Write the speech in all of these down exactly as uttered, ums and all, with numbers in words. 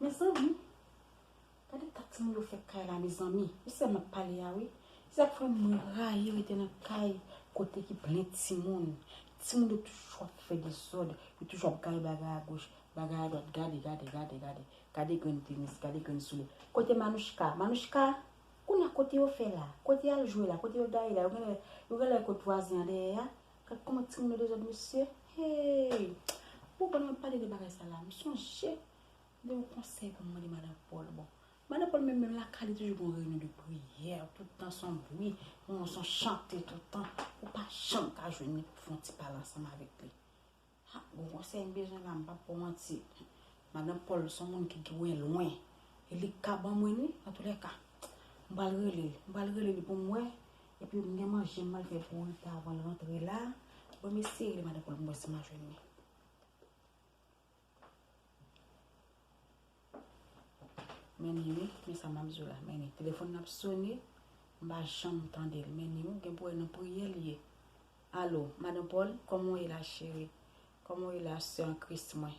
Mezanmi, gade ta timoun yo fè kay la, mezanmi. Misye m ap pale a, wi. Se sa k fè mwen rayi rete nan kay kote ki plen timoun. Timoun yo toujou ap fè dezòd, yo toujou ap gaye bagay a goch, bagay a dwat. Gade, gade, gade, gade. Gade grenn tenis, gade grenn soulye. Kote Manouchka? Manouchka, kounye a kote yo fè la? Kote y al jwe la? Kote yo gaye la? Yo genlè, yo genlè kot vwazen an dèyè a? Gad kòman timoun yo dezòd, mesye. Hey! Ou konn mwen pale de bagay sa la. M sonje de yon konsèy pou m mande madan Paul. Bon, madan Paul menm, menm lakay li toujou gon reyinyon de priyè. Tout tan se yon bri, yon, se yon chante tout tan. Ou pa janm ka jwenn li pou fè yon ti pale ansanm avèk li. Ha, gon konsèy m bezwen la, m p ap ba w manti. Madan Paul se yon moun ki, ki wè lwen. E li k ka ban mwen li, antoulèka. M pral rele l. M pral rele li pou m wè. Epi m gen manje m pral fè pou Rita avan l rantre la. Bon, m eseye rele madan Paul pou m wè si m a jwenn li. Men ni wi, men sa m ap di w la. Men ni, telefòn nan ap sone, m pa janm tande l. Men ni wi, gen pou wè nan priyè l ye. Alo, madan Paul, kòman w ye la, cheri? Kòman w ye la, sè an Kris mwen?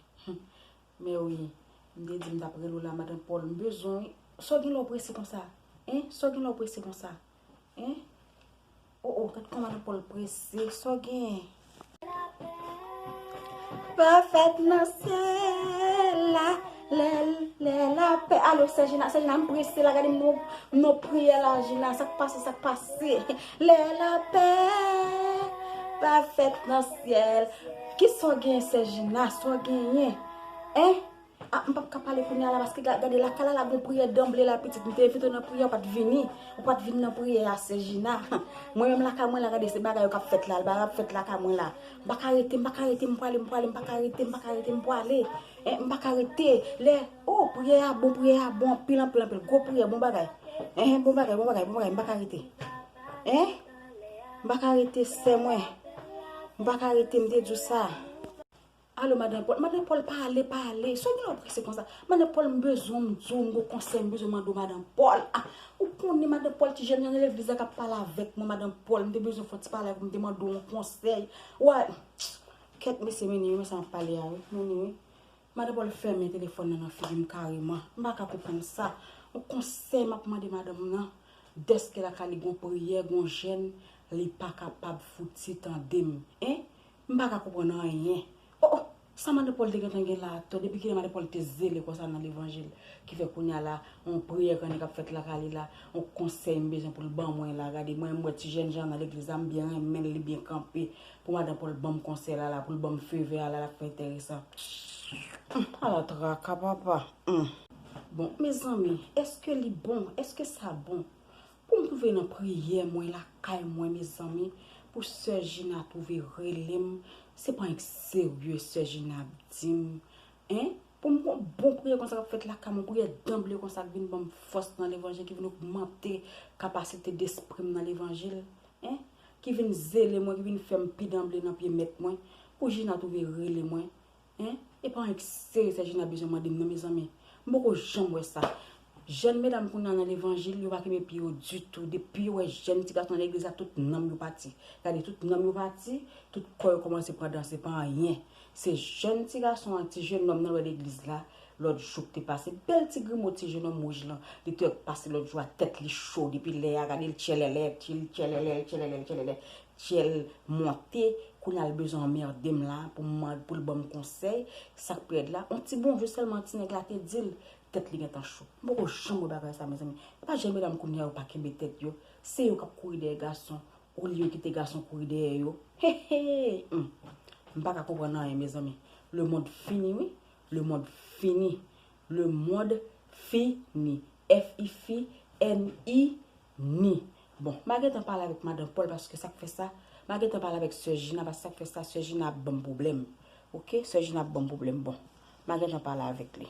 Men wi, m te di m t ap rele w la, madan Paul, m bezwen w wi. Sa w gen lè w prese konsa? Hein? Sa w gen lè w prese konsa? Hein? Oh, oh, gad kòman madan Paul prese. Sa w genyen? Pa fèt nan syèl la, lè, lè lapè. Alo, sè Jina, sè Jina, m prese la, gade m nan, m nan priyè la, Jina, sa k pase, sa k pase? Lè lapè pa fèt nan syèl. Kisa w genyen, sè Jina? Sa w genyen? Hein? Ah, m p ap ka pale kounye a la, paske ga-, gade lakay la, la gon priyè danble la, pitit. M te envite w nan priyè, ou pa t vini. Ou pa t vin nan priyè a, sè Jina. Mwen menm lakay mwen la, gade, se bagay yo k ap fèt la, bagay ap fèt lakay mwen la. M pa ka rete, m pa ka rete, m pwale, m pwale, m pa ka rete, m pa ka rete, m pwale. Eh, m pa ka rete. Lè, oh, priyè a bon, priyè a bon, anpil, anpil, anpil. Gwo priyè, bon bagay. Eh, bon bagay, bon bagay, bon bagay, m pa ka rete. Eh? M pa ka rete, sè mwen. M pa ka rete, m te di w sa. Alo, madan Paul. Madan Paul, pale, pale. Sa w gen lè w prese konsa? Madan Paul, m bezwen w, m di w, m gon konsèy, m bezwen mande w, madan Paul. Ah, ou konnen madan Paul, ti jèn jan nan legliz la k ap pale avèk mwen, madan Paul. M te bezwen fè yon ti pale avèk ou, m te mande w yon konsèy. Wa, kèt mesye, men ni wi, men sa m ap pale a wi. Men ni wi. Madan Paul fèmen telefòn nan nan figi m kareman. M pa ka konprann sa. Yon konsèy m ap mande madanm nan. Dèske lakay li gon priyè, gon jèn, li pa kapab fouti tande m. Hein? M pa ka konprann anyen. Oh, oh, sa madan Paul te gentan gen la atò? Depi kilè madan Paul te zele konsa nan levanjil? Ki fè kounye a la, yon priyè grannèg ap fèt lakay li la, yon konsèy m bezwen pou l ban mwen la. Gade, mwen, m wè ti jèn jan nan legliz la, m byen renmen l, li byen kanpe. Pou madan Paul ban m konsèy la la, pou l ban m favè a la, l ap fè enteresan. Hum, ala traka, papa. Hum. Bon, mezanmi, èske li bon? Èske sa bon? Pou m twouve nan priyè mwen, lakay mwen, mezanmi, pou sè Jina twouve rele m, se pa anyen k serye sè Jina ap di m, hein? Pou m gon bon priyè konsa k ap fèt lakay mwen, priyè danble konsa k vin ban m fòs nan levanjil, ki vin ogmante kapasite despri m nan levanjil, hein? Ki vin zele mwen, ki vin fè m pi danble nan pye mèt mwen, pou Jina twouve rele mwen. Hein? E pa anyen k serye sè Jina bezwen mande m non, mezanmi. M poko janm wè sa. Jèn medam kounye a nan levanjil, yo pa kenbe pye yo ditou. Depi yo wè jèn ti gason nan legliz la, tout nanm yo pati. Gade, tout nanm yo pati, tout kò yo kòmanse pran danse, pa anyen. Se jèn ti gason an, ti jennonm nan lè legliz la, lòt jou k te pase. Bèl ti grimo ti jennonm wouj lan, li te pase lòt jou a, tèt li cho depi lè a, gade l tchèlèlè, tchèlèlè, tchèlèlè, tchèlèlè. Tchèl monte, kounye a l bezwen anmède m la pou m mande, pou l ban m konsèy. Sa k pi rèd la, yon ti bonjou sèlman ti nèg la te di l, tèt li gentan cho. M poko janm wè bagay sa, mezanmi. E pa jèn medam kounye a yo pa kenbe tèt yo. Se yo k ap kouri dèyè gason, olye yo kite gason kouri dèyè yo. He, he, hum. M pa ka konprann anyen, mezanmi. Lemonn fini, wi. Lemonn fini. Lemonn fini. F I F I N I ni. Bon, m a gentan pale avèk madan Paul paske sa k fè sa, m a gentan pale avèk sè Jina paske sa k fè sa, sè Jina ap ban m pwoblèm. Oke, sè Jina ap ban m pwoblèm. Bon, m a gentan pale avèk li.